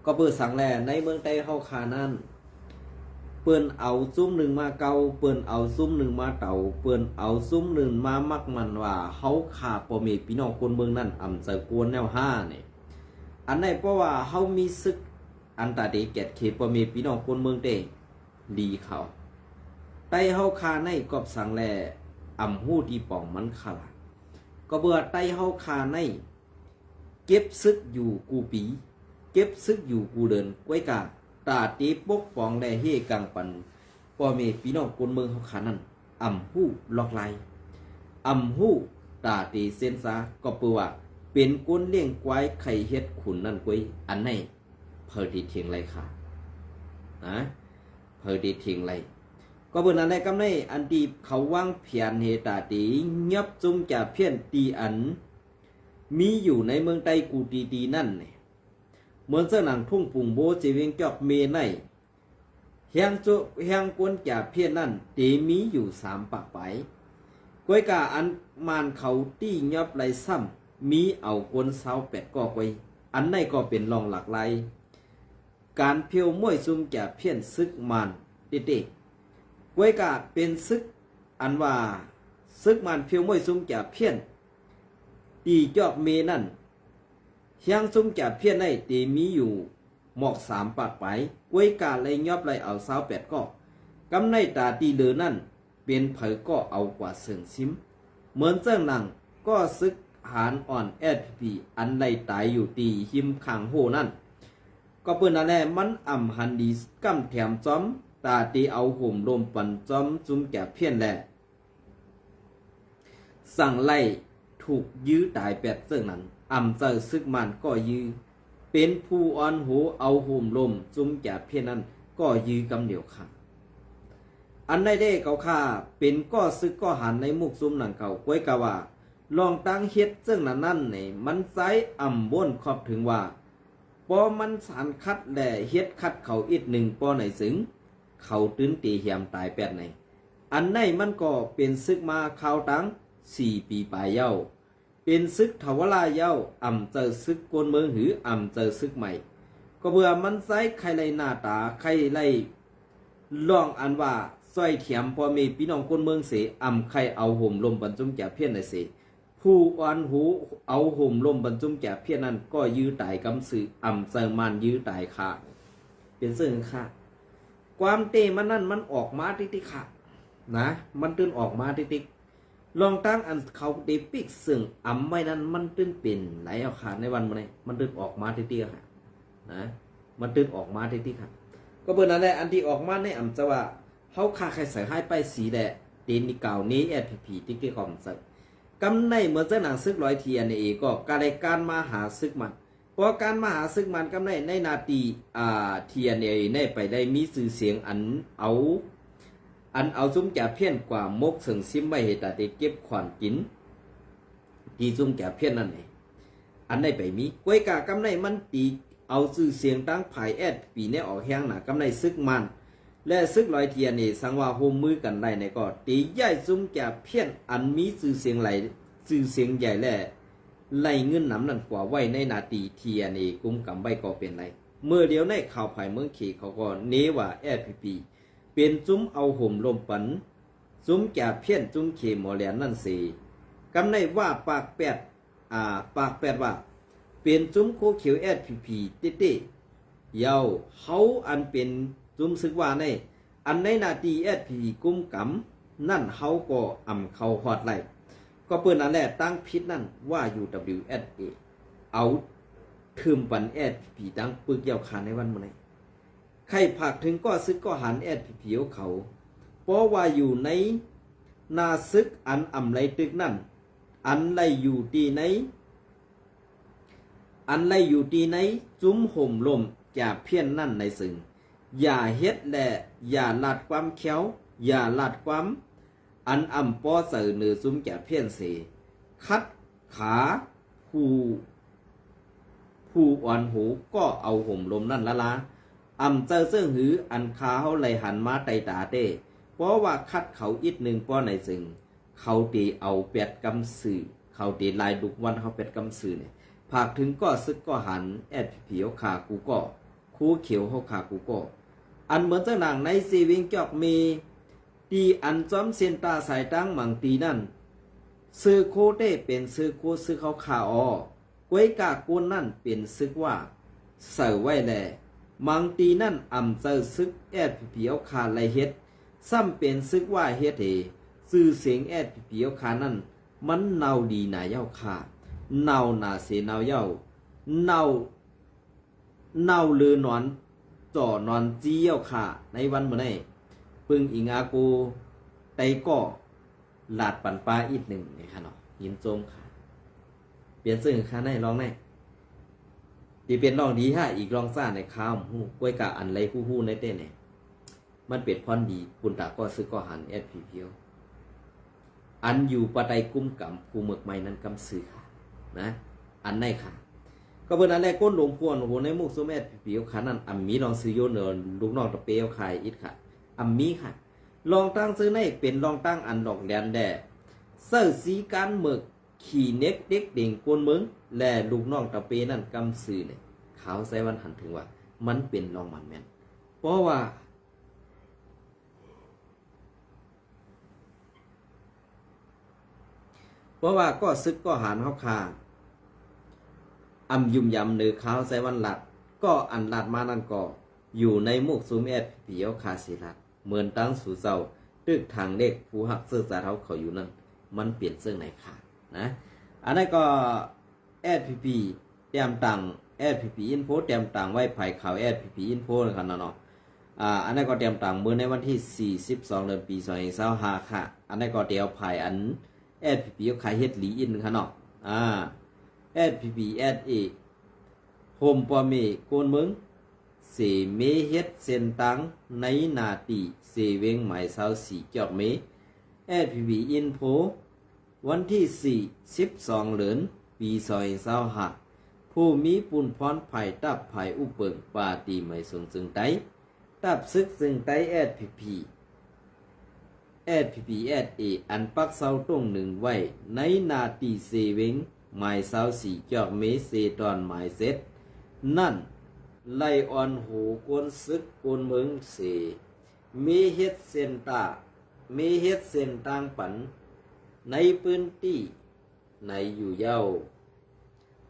ກໍເປີດສັງແລ ໃນເມືອງໃຕ້ເຮົາຂ້ານັ້ນ ເພິ່ນເອົາຊຸມໜຶ່ງມາເກົາ, ເພິ່ນເອົາຊຸມໜຶ່ງມາເຕົາ, ເພິ່ນເອົາຊຸມໜຶ່ງມາມັກໝັ້ນວ່າ ເຮົາຂ້າພໍ່ແມ່ພີ່ນ້ອງຄົນເມືອງນັ້ນ ອຳເຈີກວນແນວຫານີ້. ອັນໃດເພາະວ່າເຮົາມີຊຶກ ອັນຕາເຕແກດເຂດພໍ່ແມ່ພີ່ນ້ອງຄົນເມືອງເຕ ລີເຂົາ ໃຕ້ເຮົາຂ້າໃນກອບສັງແລ ອຳຮູ້ທີ່ປອງມັນຂະລາດ. ກໍເມື່ອໃຕ້ເຮົາຂ້າໃນ ເກັບຊຶກຢູ່ກູປີ, ເກັບຊຶກຢູ່ກູເດີນ, ກ້ວຍກາ ຕາເຕປົກປ້ອງ ແລະ ເຮກັງປັນ ພໍ່ແມ່ພີ່ນ້ອງຄົນເມືອງເຮົາຂ້ານັ້ນ ອຳຮູ້ລອກລາຍ, ອຳຮູ້ຕາເຕເຊັນຊາ, ກໍເປີວ່າເປັນຄົນລ້ຽງຄວາຍໄຂ່ເຮັດຂຸນນັ້ນກ້ວຍ. ອັນໃນ ໃຜເຕຖຽງໄລ່ຂ້າ ນະ ໃຜເຕຖຽງໄລ່. ກໍເບິ່ງນັ້ນແຫຼະ ກຳໃນອັນທີ່ເຂົາວາງແຜນເຮຕາເຕ ຫຍັບຈຸ້ມຈາພຽນທີ່ອັນ ມີຢູ່ໃນເມືອງໃຕ້ກູຕີຕີນັ້ນ ເໝືອນເຊິ່ງໜັງທຸ່ງປຸງໂບ ເຈວຽງຈອກເມໄນ ແຮງໂຈ ແຮງກວນຈາພຽນນັ້ນ ເຕມີຢູ່ສາມປາກປາຍ. ກ້ວຍກາອັນມານເຂົາຕີຫຍັບໄລ່ຊ້ຳ ມີເອົາຄົນຊາວແປດກໍກ້ວຍ. ອັນໃນກໍເປັນຮ່ອງລາກລາຍ ການພຽວມ້ວຍຊຸມຈາພຽນຊຶກມານເຕໆ. ກ້ວຍກາເປັນຊຶກ ອັນວ່າ ຊຶກມານພຽວມ້ວຍຊຸມຈາພຽນ ຕີຈອກເມນັ້ນ ຮຽງຊຸມຈາພຽນໄດ້ເຕມີຢູ່ໝອກສາມປາກປາຍ, ກ້ວຍກາໄລ່ຫຍັບໄລ່ເອົາຊາວແປດກໍ. ກຳໃນຕາທີ່ເຫຼືອນັ້ນ ເປັນໃຜກໍເອົາກວ່າເຊິ່ງຊິມ. ເໝືອນເຊິ່ງໜັງກໍຊຶກຫານອ່ອນ ແອສ ພີ ພີ ອັນໄດ້ຕາຍຢູ່ທີ່ຮິມຂ້າງໂຮນັ້ນ ກໍເປັນນັ້ນແຫຼະ ມັນອຳຫັນດີກ້ຳແຖມຈອມ ຕາເຕເອົາໂຫມລົມປັນຈອມຈຸ້ມຈາພຽນແລະ ສັງໄລ່ຖືກຢື້ຕາຍແປດເຊິ່ງນັ້ນ ອຳເຈີຊຶກມານກໍຢື້ ເປັນຜູ້ອ່ອນໂຫເອົາໂຫມລົມຈຸ້ມຈາພຽນນັ້ນກໍຢື້ກຳດຽວຂ້າ. ອັນໃດເດເຂົາຂ້າເປັນກໍຊຶກກໍຫານໃນໝູ່ຊຸມໜັງເຂົາ ກ້ວຍກາວ່າ ລອງຕັ້ງເຮັດເຊິ່ງນັ້ນນັ້ນນີ້ ມັນໃຊ້ອຳບົນຂອບເຖິງວ່າ ພໍມັນສານຂັດແລະເຮັດຂັດເຂົາອີກໜຶ່ງປໍໃນເຊິ່ງ ເຂົາຕື່ນເຕຫຽມຕາຍແປດໃນ. ອັນໃນມັນກໍເປັນຊຶກມາຄາວຕັ້ງສີ່ປີປາຍເຍົາ ເປັນຊຶກທະວາລາເຍົາ ອຳເຈີຊຶກກົນເມືອງ ຫຼື ອຳເຈີຊຶກໃໝ່ ກໍເພື່ອມັນໃຊ້ໄຄໄລ່ໜ້າຕາ ໄຄໄລ່ລອງອັນວ່າຊ່ອຍຖຽມພໍ່ແມ່ພີ່ນ້ອງຄົນເມືອງເສ ອຳໄຄເອົາໂຫມລົມບັນຈຸມຈາພຽນໄດ້ເສ ຜູ້ອ່ອນໂຫເອົາໂຫມລົມບັນຈຸມຈາພຽນນັ້ນກໍຢື້ຕາຍກຳຊື່ ອຳເຈີມານຢື້ຕາຍຂ້າ. ເປັນເຊິ່ງຂ້າ ຄວາມເຕມັນນັ້ນມັນອອກມາຕິຕິກໆ ຂ້າ ນະ ມັນຕື່ນອອກມາຕິຕິກ ລອງຕັ້ງອັນເຂົາເດປິກເຊິ່ງອຳໄວ້ນັ້ນ ມັນຕື່ນເປັນໄລເອົາຂ້າ ໃນວັນມື້ນີ້ ມັນຕື່ນອອກມາຕິຕິກ ຂ້າ ນະ ມັນຕື່ນອອກມາຕິຕິກ ຂ້າ. ກໍເບີນັ້ນແຫຼະ ອັນທີ່ອອກມາໃນອຳຈະວ່າ ເຮົາຂ້າໃຄໃສ່ຮ້າຍປ້າຍສີແຫຼະ ເຕນິກາວເນ ແອສ ພີ ພີ ຕິກຕິກ ຂອງເຊິ່ງ ກຳໃນເມື່ອເຈົ້ານາງຊຶກລອຍ ທີເອັນເອ ກໍກະໄດ້ການມາຫາຊຶກມັນ ເພາະການມະຫາຊຶກມານກຳໃນ ໃນໜ້າທີ່ ອ່າ ທີເອັນເອ ນີ້ໄປໄດ້ມີຊື່ສຽງ ອັນເອົາ ອັນເອົາຊຸມຈາພຽນກວ່າໝົກເຊິ່ງຊິມໄວ້ ເຮັດຕາເຕເກັບຂວັນກິນ ທີ່ຊຸມຈາພຽນນັ້ນເອງ ອັນໄດ້ໄປມີ ກ້ວຍກາກຳໃນມັນຕີເອົາຊື່ສຽງທາງຝ່າຍ ແອສ ພີ ພີ ແນວອອກແຮງໜ້າ ກຳໃນຊຶກມານ ແລະ ຊຶກລອຍ ທີເອັນເອ ສັງວ່າຮ່ວມມືກັນໄດ້ໃນກໍ ເຕຍ້າຍຊຸມຈາພຽນອັນມີຊື່ສຽງຫຼາຍ ຊື່ສຽງໃຫຍ່ ແລະ ໄລ່ເງິນນຳນັ້ນກວ່າໄວ້ໃນໜ້າທີ່ ທີເອັນເອ ກຸມກຳໄວ້ກໍເປັນໄດ້. ເມື່ອດຽວໃນຂ່າວພາຍເມືອງເຂດເຂົາກໍເນວ່າ ແອສ ພີ ພີ ເປັນຊຸມເອົາໂຫມລົມປັນ ຊຸມຈາພຽນ ຊຸມເຂມໍແຫຼມນັ້ນເສ ກຳໃນວ່າປາກແປດ ອ່າ ປາກແປດວ່າ ເປັນຊຸມໂຄຂຽວ ແອສ ພີ ພີ ເຕໆ ເຍົາ ເຮົາອັນເປັນຊຸມຊຶກວ່າໃນ ອັນໃນໜ້າທີ່ ແອສ ພີ ພີ ກຸມກຳນັ້ນ ເຮົາກໍອຳເຂົ້າຮອດໄລ່ ກໍເປີນນັ້ນແຫຼະ ຕັ້ງຜິດນັ້ນວ່າ ຢູ ດັບເບິນຢູ ແອສ ເອ ເອົາຖືມປັນ ແອສ ພີ ພີ ຕັ້ງປຶກເຍົາຄາໃນວັນມື້ນີ້ ໄຂຝາກເຖິງກໍຊຶກກໍຫານ ແອສ ພີ ພີ ເຂົາ ເພາະວ່າຢູ່ໃນໜ້າຊຶກອັນອຳໄລຕຶກນັ້ນ ອັນໄລຢູ່ທີ່ໃນ ອັນໄລຢູ່ທີ່ໃນຊຸມໂຫມລົມຈາພຽນນັ້ນໃນເຊິ່ງ ຢ່າເຮັດແລະຢ່າລາດຄວາມແຄ້ວ ຢ່າລາດຄວາມ ອັນອຳປໍໃສ່ເໜືອຊຸມຈາພຽນເສ ຂັດຂາຜູ້ ຜູ້ອ່ອນໂຫກໍເອົາໂຫມລົມນັ້ນລະລາ ອຳເຈີເຊິ່ງຫື ອັນຂ້າເຮົາໄລ່ຫັນມາໃຕ້ຕາເຕ ເພາະວ່າຂັດເຂົາອີກໜຶ່ງປໍໃນເຊິ່ງ ເຂົາເຕເອົາແປດກຳຊື່ ເຂົາເຕລາຍລຸກວັນເຮົາແປດກຳຊື່ນີ້ ຝາກເຖິງກໍຊຶກກໍຫານ ແອສ ພີ ພີ ເຮົາຂ້າກູກໍ ຂຽວເຮົາຂ້າກູກໍ ອັນເໝືອນຈັ່ງໜັງໃນເຊເວັງຈອກເມ ທີ່ອັນຈອມເສັ້ນຕາສາຍຕາງມັງຕີນັ້ນ ຊື່ໂຄເຕ້ເປັນຊື່ໂຄຊຶກເຮົາຂ້າອໍ ກວຍກາກົນນັ້ນເປັນຊຶກວ່າເສີໄວ້ແລ ມັງຕີນັ້ນອຳເຈີຊຶກ ແອັດພີພີ ເຮົາຂ້າໄລ່ເຮັດ ຊ້ຳເປັນຊຶກວ່າເຮັດເຫ ຊື່ສຽງ ແອັດພີພີ ເຮົາຂ້ານັ້ນ ມັນເນົ່າດີໜາເຍົາຂ້າ ເນົ່າໜາເສເນົ່າເຍົາ ເນົ່າ ເນົ່າເຫຼືອນອນຈໍ່ນອນຈີ່ເຍົາຂ້າ ໃນວັນມື້ໃນ ປຶງອີງອາໂກ ໄຕກໍລາດປັນປາອີກໜຶ່ງນະຄະເນາະ ຍິນຊົມຄ່ະ ເປັນເຊິ່ງຄ່ະໃນລອງໃນ ທີ່ເປັນລອງດີຫາອີກລອງຊ້າໃນຄາວຮູ້ ກວຍກາອັນໄລຮູ້ຮູ້ໃນເຕ້ໃນ ມັນເປັນພອນດີປຸນຕາກໍຊຶກກໍຫັນ ແອັດພີພີ ອັນຢູ່ພາຍໃຕ້ກຸມກຳຜູ້ເໝິກໃໝ່ນັ້ນກຳຊື່ຄ່ະ ນະ ອັນໃນຄ່ະ ກໍເບິ່ງອັນແລກ ກົນຫຼວງພວນໂຫໃນໝູ່ຊຸມ ແອັດພີພີ ເຮົາຂ້ານັ້ນ ອຳມີລອງຊື່ໂຍນ ເຫຼືອລູກນ້ອງຕະເປເຮົາຂ້າອີກຄ່ະ ອຳມີຄ່ະ ລອງຕັ້ງຊື່ໃນເປັນລອງຕັ້ງອັນຫຼອກແຫຼນແດ່ ເຊິ່ງສີການເໝິກ ຂີ້ເນັກເດັກເດັງກົນເມືອງ ແລະ ລູກນ້ອງຕະເປນັ້ນກຳຊື່ໃນ ຂາວໄຊວັນຫັນເຖິງວ່າ ມັນເປັນລອງໝັ້ນແມ່ນ ເພາະວ່າ ເພາະວ່າກໍຊຶກກໍຫານເຮົາຂ້າ ອຳຍຸ່ມຢຳເນີຂາວໄຊວັນລັດ ກໍອັນລັດມານັ້ນກໍຢູ່ໃນໝູ່ຊຸມ ແອັດພີພີ ເຮົາຂ້າຊິລັດ ເໝືອນດັ່ງສູ່ເຈົ້າຕຶກທາງເລກຜູ້ຮັກເຊື້ອຊາດເຮົາເຂົາຢູ່ນັ້ນ ມັນເປັນເຊິ່ງໃນຄ່ະນະ ອັນໃນກໍ ແອັດພີພີ ຕຽມຕັ້ງ ແອັດພີພີ ອິນໂຟ ຕຽມຕັ້ງໄວ້ ຝ່າຍຂ່າວ ແອັດພີພີ ອິນໂຟ ນະຄະເນາະ ອາ ອັນໃນກໍຕຽມຕັ້ງເມື່ອໃນວັນທີສີ່ ສິບສອງ ເດືອນ ປີ ສອງພັນຊາວຫ້າຄ່ະ ອັນໃນກໍຕຽມຝ່າຍອັນ ແອັດພີພີ ເຮົາຂ້າເຮັດລີອິນຄະເນາະ ອາ ແອັດພີພີ ແອັດເອ ໂຮມພໍ່ແມ່ກົນເມືອງ ເສເມເຮັດເສັ້ນຕາງໃນໜ້າຕີເຊເວັງໝາຍຊາວສີ່ຈອກເມ ແອັດພີພີ ອິນໂຟ ວັນທີສີ່ ສິບສອງ ເດືອນ ປີ ສອງພັນຊາວຫ້າ ຜູ້ມີປຸນພອນພາຍຕັບພາຍອຸບເບິ່ງປາຕີໄໝສູງເຊີງໃຕ້ ຕັບຊຶກເຊີງໃຕ້ ແອັດພີພີ ແອັດພີພີ ແອັດເອ ອັນປັກເຊົາຕົງໜຶ່ງໄວ້ໃນໜ້າຕີເຊເວັງໝາຍຊາວສີ່ຈອກເມ ເຊຕອນໝາຍເຈັດນັ້ນ ໄລ່ອນໂຫກົນຊຶກກົນເມືອງເສ ມີເຮັດເສັ້ນຕາ ມີເຮັດເສັ້ນຕາງປັນໃນພື້ນທີ່ໃນຢູ່ເຍົາ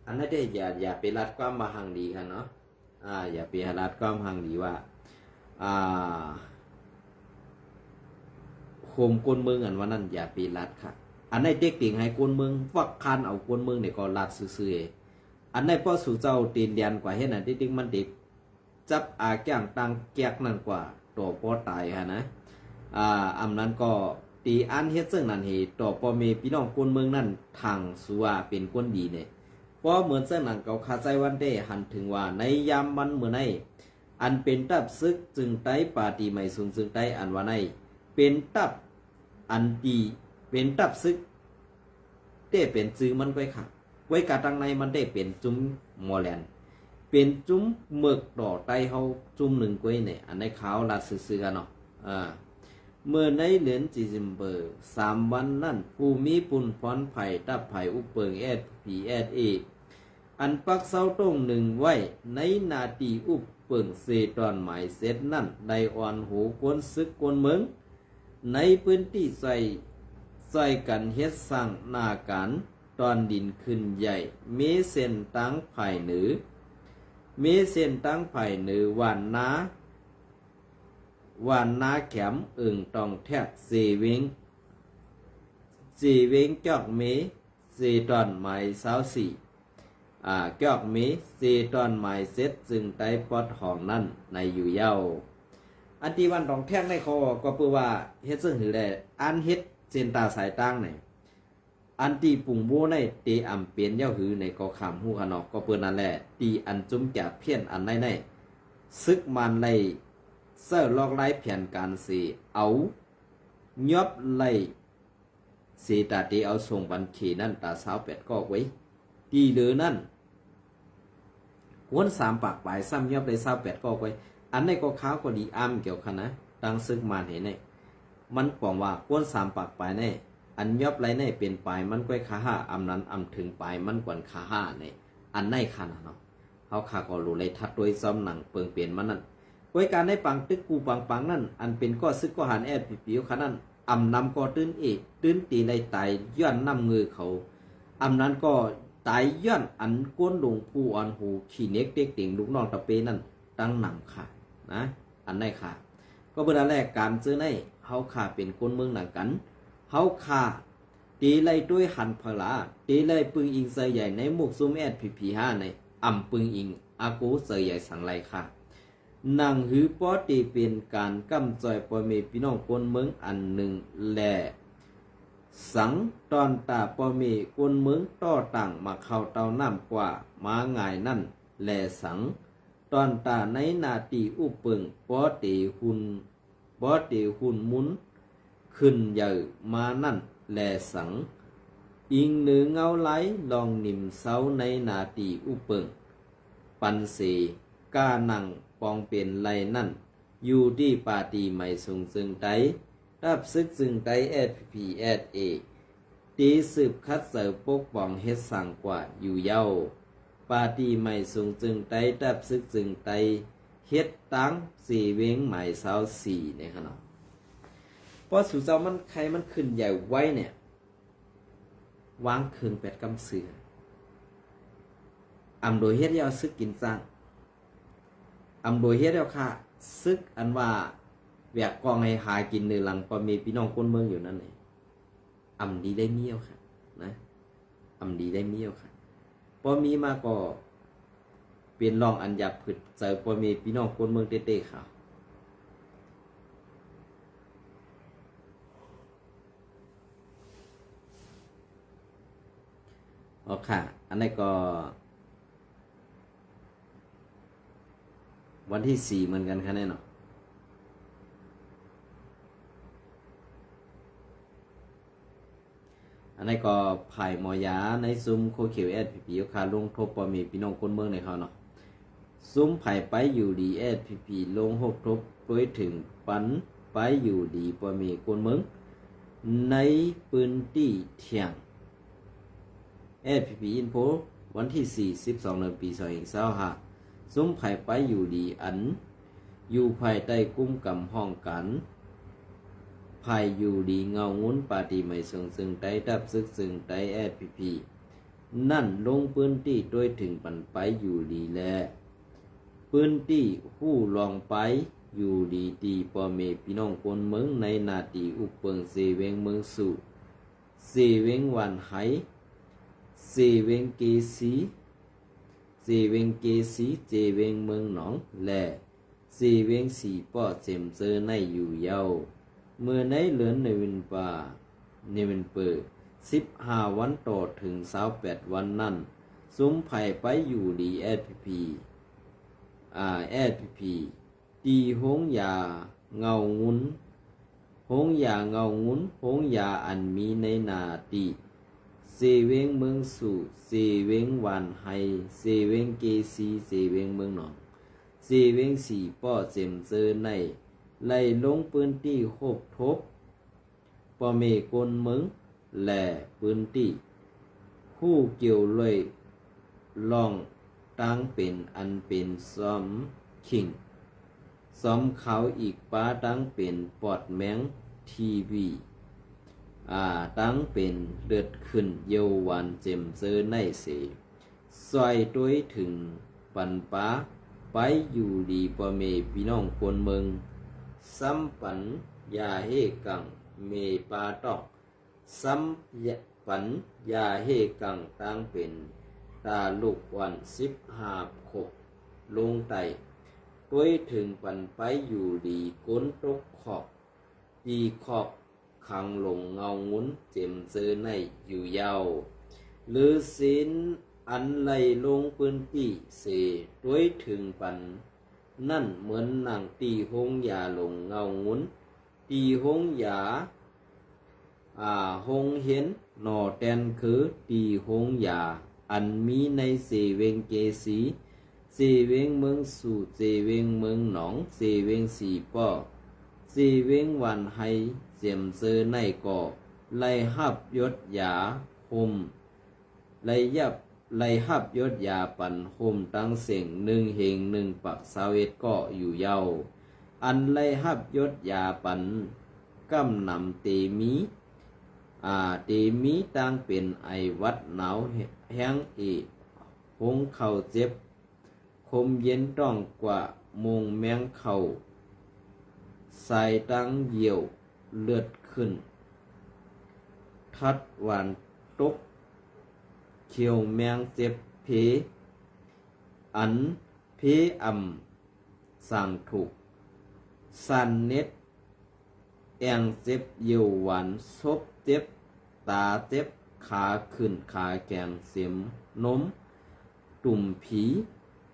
ອັນນັ້ນເດ້ ຢ່າ ຢ່າໄປລັດຄວາມວ່າຮັ່ງດີຫັ້ນເນາະ ອາ ຢ່າໄປລັດຄວາມຮັ່ງດີວ່າ ອາ ໂຮມກົນເມືອງອັນວ່ານັ້ນ ຢ່າໄປລັດຄ່ະ ອັນໃນເຕັກເຕັງໃຫ້ກົນເມືອງ ວັກຄານເອົາກົນເມືອງນີ້ກໍລັດຊື່ໆ ອັນໃນພໍສູ່ເຈົ້າຕີນແດນກວ່າເຮັດນັ້ນ ຕິດໆ ມັນຕິດ ຈັບອາແກ້ງຕັ້ງແກກນັ້ນກວ່າ ຕໍ່ປໍຕາຍຫັ້ນນະ ອາ ອຳນັ້ນກໍຕີອັນເຮັດເຊິ່ງນັ້ນເຫ ຕໍ່ພໍ່ແມ່ພີ່ນ້ອງຄົນເມືອງນັ້ນ ທັງສູ່ວ່າເປັນຄົນດີແດ່ ເພາະເໝືອນເຊິ່ງນັ້ນເຂົາຂາດໃຈວັນເດ້ ຫັນເຖິງວ່າໃນຍາມວັນມື້ໃນ ອັນເປັນຕັບຊຶກເຊິ່ງໃຕ້ ປາຕີໄໝສູງເຊິ່ງໃຕ້ ອັນວ່າໃນ ເປັນຕັບ ອັນຕີ ເປັນຕັບຊຶກ ແຕ່ເປັນຈື່ມັນໄວ້ຄັກ ໄວ້ກະຕັງໃນມັນໄດ້ເປັນຈຸ້ມມໍແລນ ເປັນຈຸ້ມເໝິກຕໍ່ໄຕ້ເຮົາຈຸ້ມໜຶ່ງກ້ວຍແນ່ ອັນໃນຂ່າວລັດຊື່ໆ ອະເນາະ ເມື່ອໃນເດືອນເຊັບເຕັມເບີ ສາມວັນນັ້ນ ຜູ້ມີປຸນພອນໄພ ຕັບໄພອຸບເປິງ ແອັດພີ ແອັດເອ ອັນປັກເຊົາຕົງໜຶ່ງໄວ້ໃນໜ້າທີ່ອຸບເປິງເຊຕອນໝາຍເຈັດນັ້ນ ໄດ້ອ່ອນໂຫກົນຊຶກຄົນເມືອງ ໃນພື້ນທີ່ຊ່ອຍ ຊ່ອຍກັນເຮັດສ້າງໜ້າການ ຕອນດິນຂຶ້ນໃຫຍ່ ເມເສັ້ນທາງພາຍເໜືອ ເມເສັ້ນທາງພາຍເໜືອ ຫວ່ານນາ ຫວ່ານນາແຂມ ເອີງຕອງແທກ ເຊເວັງ ເຊເວັງຈອກເມ ເຊຕອນໝາຍຊາວສີ່ ອາ ຈອກເມ ເຊຕອນໝາຍເຈັດ ເຊິ່ງໄຕ້ປອດຫ້ອງນັ້ນ ໃນຢູ່ເຍົາ ອັນທີ່ຫວ່ານຕອງແທກໃນຂໍ້ ກໍເພື່ອວ່າເຮັດເຊິ່ງຫືແລ ອັນເຮັດເສັ້ນຕາສາຍຕາງໃນ ອັນທີ່ປຸງໂວໃນເຕອຳເປັນເຍົາຫືໃນກໍຄຳຮູ້ຄະເນາະ ກໍເປີນນັ້ນແຫຼະ ທີ່ອັນຈຸ້ມຈາກພຽນອັນໃນໃນ ຊຶກມານໄລ່ເສີລອກລາຍແຜນການເສ ເອົາຍອບໄລ່ ເສຕາເຕເອົາສົ່ງບັນເຂນັ້ນຕາຊາວແປດກໍໄວ້ ທີ່ເຫຼືອນັ້ນ ຄົນສາມປາກປາຍ ຊ້ຳຍອບໄດ້ຊາວແປດກໍໄວ້ ອັນໃນກໍຂ່າວກໍດີອຳກ່ຽວຄັນນະ ຕັ້ງຊຶກມານໃຫ້ໃນ ມັນປອງວ່າຄົນສາມປາກປາຍໃນ ອັນຍອບໄລ່ໃນເປັນປາຍມັນກ້ວຍຄາຫ້າ ອຳນັ້ນອຳເຖິງປາຍມັນກວນຄາຫ້າໃນ ອັນໃນຄັນນະເນາະ ເຮົາຂ້າກໍຫຼູໄລທັດດ້ວຍຊອມໜັງເປິງເປັນມານັ້ນ. ກວຍການໃນປາງຕຶກກູປາງປາງນັ້ນ ອັນເປັນກໍຊຶກກໍຫານ ແອສພີພີ ເຮົາຂ້ານັ້ນ ອຳນຳກໍຕື່ນເອ ຕື່ນຕີໄລຕາຍຍ້ອນນ້ຳເງືອເຂົາ, ອຳນັ້ນກໍຕາຍຍ້ອນອັນກົ້ນລຸງຜູ້ອ່ອນຫູຂີ້ເນັກເຕັກເຕັງລູກນ້ອງຕະເປນັ້ນຕັ້ງນຳຄ່ານະ ອັນໃດຄ່າ. ກໍເບີດນັ້ນແຫຼະ ການເຈີໃນເຮົາຂ້າເປັນຄົນເມືອງນຳກັນ ເຮົາຂ້າ ເຕໄລດ້ວຍຫັນພະລາ ເຕໄລປຶງອີງໃສ່ໃຫຍ່ໃນໝູ່ຊຸມ ແອສພີພີ ຫາໃນອຳປຶງອີງອາກູໃສ່ໃຫຍ່ສັງໄລຄ່າ. ໜັງຫືປ້ອເຕເປັນການກຳຈ່ອຍພໍ່ແມ່ພີ່ນ້ອງຄົນເມືອງອັນໜຶ່ງແລສັງ ຕອນຕາພໍ່ແມ່ຄົນເມືອງຕໍ່ຕ່າງມາເຂົ້າເຕົ້ານ້ຳກວ່າມາງ່າຍນັ້ນແລສັງ ຕອນຕາໃນໜ້າທີ່ອຸບເປິງປ້ອເຕຮຸ່ນ ບໍ່ເຕຮຸ່ນມຸນຂຶ້ນໃຫຍ່ມານັ້ນແລສັງ. ອີງເໜີເງົາລາຍລອງນິມເຊົາໃນໜ້າທີ່ອຸບເປິງ ປັນເສການັງປອງເປັນໄລນັ້ນ ຢູ່ທີ່ປາຕີໄໝສູງເຈີງໄຕ ດັບຊຶກເຈີງໄຕ ແອສພີພີ ແອສເອ ທີ່ສືບຂັດເຊີປົກປ້ອງເຮັດສ້າງກວ່າຢູ່ເຍົາ. ປາຕີໄໝສູງເຈີງໄຕ ດັບຊຶກເຈີງໄຕ ເຮັດຕາງເຊເວັງໝາຍຊາວສີ່ນີ້ຂະເນາະ. ເພາະສູ່ເຈົ້າມັນໄຄມັນຂຶ້ນໃຫຍ່ໄວນີ້ ວາງເຄື່ອງແປດກຳເສືອ ອຳໂດເຮັດແລ້ວຊຶກກິນຈ້າງ ອຳໂດເຮັດແລ້ວຄ່າ ຊຶກອັນວ່າແບກກອງໃຫ້ຫາກິນເໜືອຫຼັງພໍ່ແມ່ພີ່ນ້ອງຄົນເມືອງຢູ່ນັ້ນນີ້ ອຳດີໄດ້ເມຍເອົາຄ່ານະ ອຳດີໄດ້ເມຍເອົາຄ່າ. ພໍມີມາກໍເປັນລອງອັນຢາບຜຶດໃຈພໍ່ແມ່ພີ່ນ້ອງຄົນເມືອງເຕ້ໆຄ່າ. ເອົາຄ່າ ອັນນີ້ກໍ ວັນທີສີ່ເໝືອນກັນຄ່າແນ່ເນາະ. ອັນນີ້ກໍຝ່າຍໝໍຢາໃນຊຸມໂຄຂຽວ ແອສພີພີ ເອົາຄ່າ ລົງທົບພໍ່ແມ່ພີ່ນ້ອງຄົນເມືອງໃນເຮົາເນາະ. ຊຸມຝ່າຍໄປຢູ່ດີ ແອສພີພີ ລົງຮົບທົບໂດຍເຖິງປັນໄປຢູ່ດີພໍ່ແມ່ຄົນເມືອງໃນພື້ນທີ່ທ່ຽງ ແອສພີພີ ອິນໂຟ ວັນທີສີ່ ສິບສອງ ເດືອນ ປີ ສອງພັນຊາວຫ້າ ຊຸມຝ່າຍໄປຢູ່ດີ ອັນຢູ່ພາຍໃຕ້ກຸ້ມກຳຫ້ອງການຝ່າຍຢູ່ດີເງົາງຸນ ປາຕີໄໝສູງເຈີງໄຕ ດັບຊຶກເຈີງໄຕ ແອສພີພີ ນັ້ນ ລົງພື້ນທີ່ໂດຍເຖິງປັນໄປຢູ່ດີ ແລະ ພື້ນທີ່ຮູ້ລອງໄປຢູ່ດີ ທີ່ພໍ່ແມ່ພີ່ນ້ອງຄົນເມືອງໃນໜ້າທີ່ອຸບເປິງ ເຊເວັງເມືອງສູ ເຊເວັງຫວານໄຮ ເຊເວັງເກຊີ ເຊເວັງເກຊີ ເຊເວັງເມືອງໜອງ ແລະ ເຊເວັງສີປ້ອ ເຈັມເຈີໃນຢູ່ເຍົາ. ເມື່ອໃນເດືອນໂນເວັມເບີ ໂນເວັມເບີ ສິບຫ້າວັນຕໍ່ເຖິງ ຊາວແປດວັນນັ້ນ ຊຸມຝ່າຍໄປຢູ່ດີ ແອສພີພີ ອາ ແອສພີພີ ທີ່ໂຮງຢາເງົາງຸນ ໂຮງຢາເງົາງຸນ ໂຮງຢາອັນມີໃນໜ້າທີ່ ເຊເວັງເມືອງສູ ເຊເວັງຫວານໄຮ ເຊເວັງເກຊີ ເຊເວັງເມືອງໜອງ ເຊເວັງສີປ້ອ ເຈັມເຈີໃນ ໄລ່ລົງພື້ນທີ່ຮົບທົບ ພໍ່ແມ່ຄົນເມືອງ ແລະ ພື້ນທີ່ ຮູ້ກ່ຽວເລີຍລອງ ທັງເປັນອັນເປັນຊອມຂິງ ຊອມຂາວ ອີກປະທັງເປັນປອດແມງທີບີ ອາ ທັງເປັນເລືອດຂຶ້ນ ເຍົາຫວານ ເຈັມເຈີໃນເສ ຊ່ອຍໂດຍເຖິງປັນປາໄປຢູ່ດີພໍ່ແມ່ພີ່ນ້ອງຄົນເມືອງ ຊ້ຳປັນຢາເຮກັງເມປາຕອກ ຊ້ຳປັນຢາເຮກັງຕັ້ງເປັນຕາລູກອ່ອນສິບຫ້າຄົບລົງໃຕ້ ໂດຍເຖິງປັນໄປຢູ່ດີຄົນຕົກຂອກ ຕີຂອກ ຂັງຫຼົງເງົາງຸນ ເຈັມເຈີໃນຢູ່ເຍົາ ຫຼື ເຊັ່ນອັນໄລ່ລົງພື້ນທີ່ເສ ໂດຍເຖິງປັນນັ້ນ ເໝືອນໜັງ ຕີໂຮງຢາຫຼົງເງົາງຸນ ຕີໂຮງຢາ ອາ ໂຮງຮຽນໜໍແຕນຄື ຕີໂຮງຢາອັນມີໃນເຊເວັງເກຊີ ເຊເວັງເມືອງສູ ເຊເວັງເມືອງໜອງ ເຊເວັງສີປ້ອ ເຊເວັງຫວານໄຮ ເຈັມເຈີໃນກໍໄດ້ຮັບຢົດຢາໂຮມ ໄດ້ຮັບ ໄດ້ຮັບຍົດຢາປັນໂຮມທັງເສັງໜຶ່ງເຮັງໜຶ່ງປາກຊາວເອັດເກາະຢູ່ເຍົາ. ອັນໄດ້ຮັບຍົດຢາປັນກ້ຳນຳເຕມີ ອາ ເຕມີຕັ້ງເປັນໄອຫວັດໜາວແຮງເອ ຫົງເຂົ້າເຈັບ ຄົມເຢັນຕ້ອງກວ່າ ມົງແມງເຂົ້າ ສາຍຕັງຢຽວເລືອດຂຶ້ນ ທັດຫວານຕົກ ຂຽວແມງເຈັບເພ ອັນເພອຳສາງທຸກ ສັນເນັດ ແອງເຈັບຢຽວຫວານ ສົບເຈັບ ຕາເຈັບ ຂາຂຶ້ນຂາແຂງ ເສັມນົມ ຕຸ່ມຜີ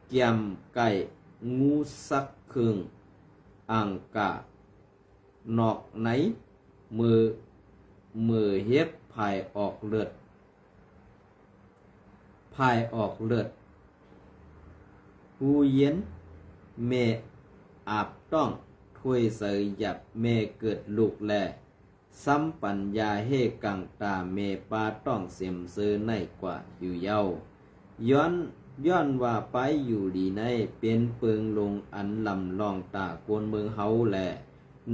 ແກ້ມໄກ່ ງູສັກເຄິ່ງອັງກາ ນອກໃນ ເມີ ເມີເຫັບ ພາຍອອກເລືອດ ພາຍອອກເລືອດ ຫູເຢັນ ແມ່ອາບຕ້ອງ ຖ້ວຍໃສຢາບ ແມ່ເກີດລູກແລ ຊຳປັນຢາເຮກາງຕາ ແມ່ປ້າຕ້ອງເສັມເຊີໃນກວ່າຢູ່ເຍົາ. ຍ້ອນ ຍ້ອນວ່າປ້າຍຢູ່ດີໃນ ເປັນເປິງລົງອັນລຳລອງຕາຄົນເມືອງເຮົາແລ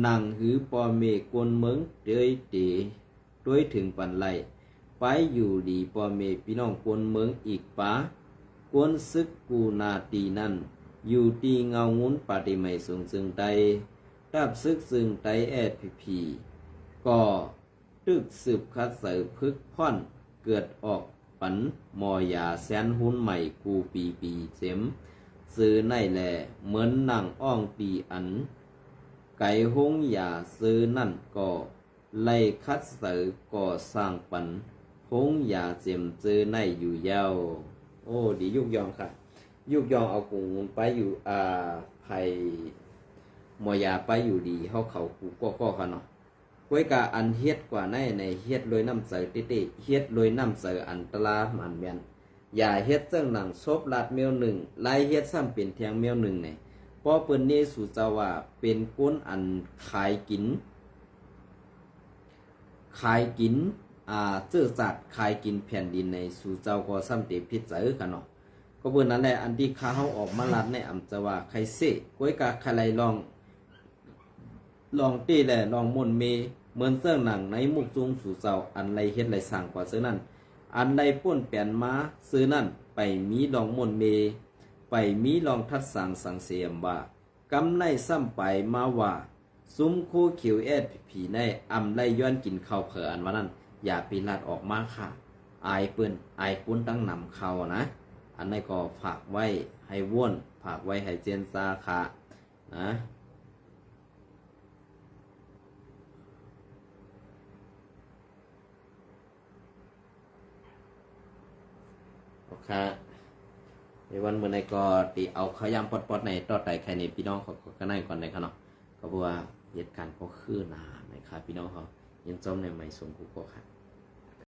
ໜັງຫື່ພໍ່ແມ່ຄົນເມືອງເຕີຍເຕ ໂດຍເຖິງປານໄລ ໄປຢູ່ດີພໍ່ແມ່ພີ່ນ້ອງຄົນເມືອງອີກປາ ຄົນສຶກກູ້ໜ້າທີ່ນັ້ນ ຢູ່ທີ່ເງົາງຸນປາຕິໄໝສູງເຊີງໃຕ້ ທັບຊຶກເຊີງໃຕ້ ເອສພີພີ ກໍຕຶກສືບຂັດໃສ່ຝຶກຜ່ອນ ເກີດອອກປັນໝໍຢາແສນຮຸນໃໝ່ ກູປີປີເຈັມເຊີໃນແລ ເໝິນໜັງອ່ອງຕີອັນ ໄກໂຮງຢາເຊີນັ້ນກໍ ໄລ່ຂັດໃສ່ກໍ່ສ້າງປັນໂຮງຢາເຈັມເຈີໃນຢູ່ເຍົາ. ໂອ້ ດີຍຸກຍ້ອງຄ່ະ ຍຸກຍ້ອງເອົາກຸງໄປຢູ່ ອາ ໄພໝໍຢາໄປຢູ່ດີ ເຮົາເຂົ້າກູກໍກໍຄ່ະເນາະ. ກ້ວຍກາອັນເຮັດກວ່າໃນ ໃນເຮັດໂດຍນ້ຳໃຈເຕະໆ ເຮັດໂດຍນ້ຳໃຈອັນຕະລາ ມັນແມ່ນ ຢ່າເຮັດເຊິ່ງໜັງສົບລາດແມວໜຶ່ງ ລາຍເຮັດຊ້ຳເປັນແທງແມວໜຶ່ງແດ່. ເພາະເພິ່ນເນຊູເຈົ້າວ່າເປັນຄົນອັນຂາຍກິນ ຂາຍກິນ ອາ ເຈີຈາດ ຂາຍກິນແຜ່ນດິນໃນ ຊູເຈົ້າກໍຊ້ຳເຕຜິດໃຈກະເນາະ. ກໍເພິ່ນນັ້ນແຫຼະ ອັນທີ່ຂ້າເຮົາອອກມາລາດໃນອຳຈະວ່າໄຄເຊ ກ້ວຍກາຄະໄລລອງ ລອງເຕແລລອງມ່ວນເມ ເໝືອນເຊິ່ງໜັງໃນມຸກຈຸງສູ່ເຈົ້າ ອັນໄດ້ເຮັດໄດ້ສ້າງກວ່າເຊິ່ງນັ້ນ ອັນໄດ້ປົນແປນມາເຊິ່ງນັ້ນ ໄປມີລອງມ່ວນເມ ໄປມີລອງທັດສາງສັງເສຍມວ່າ ກຳໄນຊ້ຳໄປມາວ່າ ຊຸມໂຄຂຽວເອສພີພີໃນ ອຳໄດ້ຍ້ອນກິນເຂົ້າເຜີ ອັນວ່ານັ້ນ ຢ່າໄປລາດອອກມາຄ່າ ອາຍເພິ່ນ ອາຍຄົນຕັ້ງນຳເຂົານະ. ອັນໃດກໍຝາກໄວ້ໃຫ້ວົນ ຝາກໄວ້ໃຫ້ເຈນຊາຄ່ະ. ນະ ໂອເຄ ໃນວັນມື້ໃນກໍຕິເອົາຂ່າວຍາມປອດໆ ໃນຕໍ່ໄຕໄຂ່ໃນພີ່ນ້ອງເຂົາກໍກະນັ້ນກ່ອນໄດ້ຄ່ະເນາະ. ກໍເພາະວ່າເຫດການກໍຄືໜາໃນຄ່ະ ພີ່ນ້ອງເຮົາ ຍິນຊົມໃນໄມສົງກູກໍຄ່ະ.